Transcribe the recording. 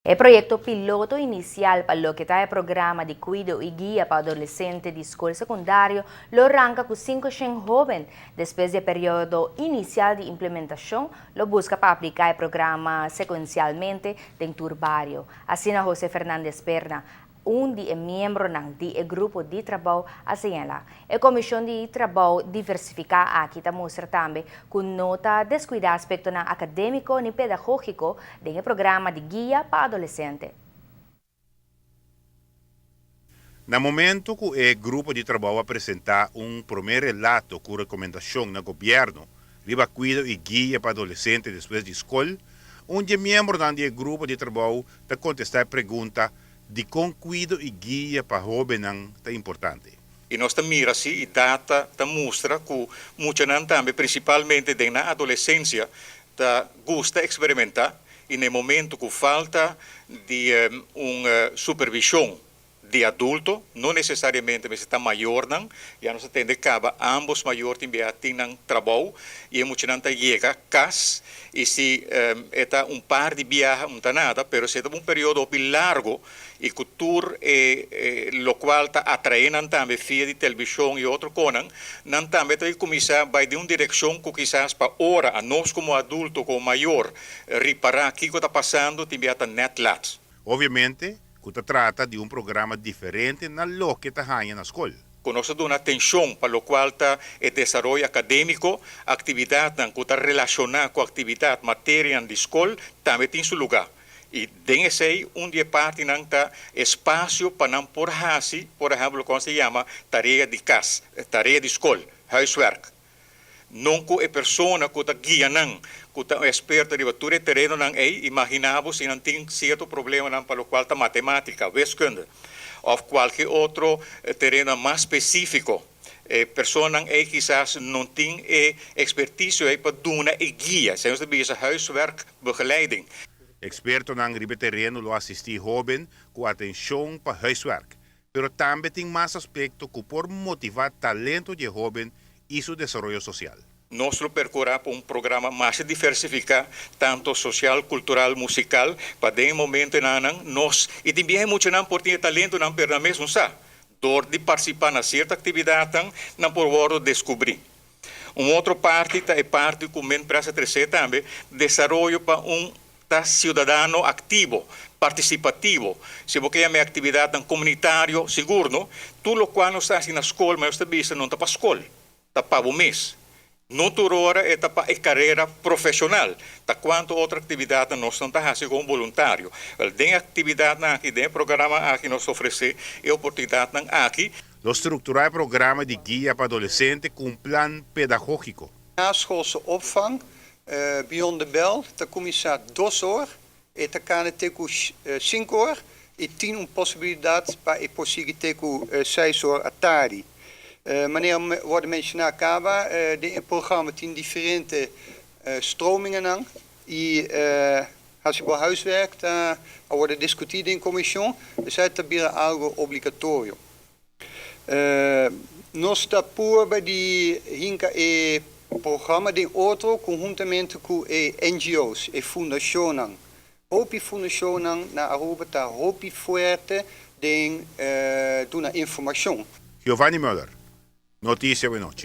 E proyecto piloto inicial pa loke ta e programa di cuido y guia pa adolescente di scol secundario lo ranca cu 500 hoben. Despues di e periodo inicial di implementacion, lo busca pa aplica e programa secuencialmente den tur bario. Asina José Fernández Perna, un di e miembronan di e grupo di trabou, a señala. E comision di trabou diversifica aki ta mustra tambe cu no ta descuida aspectonan academico ni pedagogico den e programa di guia pa adolescente. Na momento cu e grupo di trabou a presenta un prome relato cu recomendacion na gobierno riba cuido y guia pa adolescente despues di scol, un di e miembronan di e grupo di trabou ta contesta e pregunta dicon cuido y guia pa hobennan ta importante. Y nos ta mira si y data ta mustra cu muchanan tambe, principalmente den nan adolescencia, ta gusta experimenta y na e momento cu falta di un supervision di adulto, no necesariamente mester ta mayornan, ya nos a tende caba ambos mayor tin bia tin nan trabou y e muchanan ta yega cas y si e ta un par di biaha un ta nada, pero si e ta un periodo hopi largo y cu tur e locual ta atrae nan tambe via di television y otro conan, nan tambe ta cuminsa bay den un direccion cu kisas pa ora a nos como adulto, como mayor, ripara kico ta pasando, tin bia ta net laat. Obviamente cu ta trata di un programa diferente na loke ta haya na scol. Cu nos ta duna atencion pa locual ta e desaroyo academico, actividadnan cu ta relaciona cu actividad, materianan di scol, tambe tin su lugar. Y den esey un di e partinan ta espacio pa nan por haci, por ehempel, con se yama tarea di cas, tarea di scol, huiswerk. No cu e persona cu ta guia nan, cu ta un experto riba tur e terenonan ey, imagina bo si nan tin cierto problemanan pa locual ta matematica, wiskunde, of cualkier otro tereno mas specifico. E personanan ey kisas no tin e experticio ey pa duna e guia. Esey nos ta bisa huiswerkbegeleiding. Expertonan riba e tereno lo asisti hoben cu atencion pa huiswerk, pero tambe tin mas aspecto cu por motiva talento di hoben y su desaroyo social. Nos lo percura pa un programa mas diversifica, tanto social, cultural, musical, pa den momentonan nos, y tin bien muchanan por tin talentonan pero nan mes no sa, door di participa na cierto actividadnan, nan por wordo descubri. Un otro parti ta e parti cu men presa trece tambe, desaroyo pa un ta ciudadano activo, participativo. Si bo kier mi actividadnan comunitario, sigur, no? Tur locual nos ta haci na scol, mas ta bisa no ta pa scol, ta pa bo mes. No tur ora e ta pa e carera profesional, ta cuanto otro actividad nos no ta haci como voluntario. Wel, den actividadnan aki, den programa aki nos ta ofrece e oportunidadnan aki. Lo structura e programa di guia pa adolescente cu un plan pedagogico. Naschoolse opvang, Beyond the Bell, ta cuminsa 2 or, y ta cana te cu 5 or, y tin un posibilidad pa e por sigui te cu 6 or atardi. Manera wordo menciona caba, den programa tin diferente stromingen y als je huiswerk ta wordo discuti den comision, dus ta bira algo obligatorio. Nos ta purba di hinca e programa den otro conhuntamente cu e NGO's, e fundacionnan. Hopi fundacionnan na Aruba ta hopi fuerte den duna informacion. Giovanni Müller, Noticia Buenos.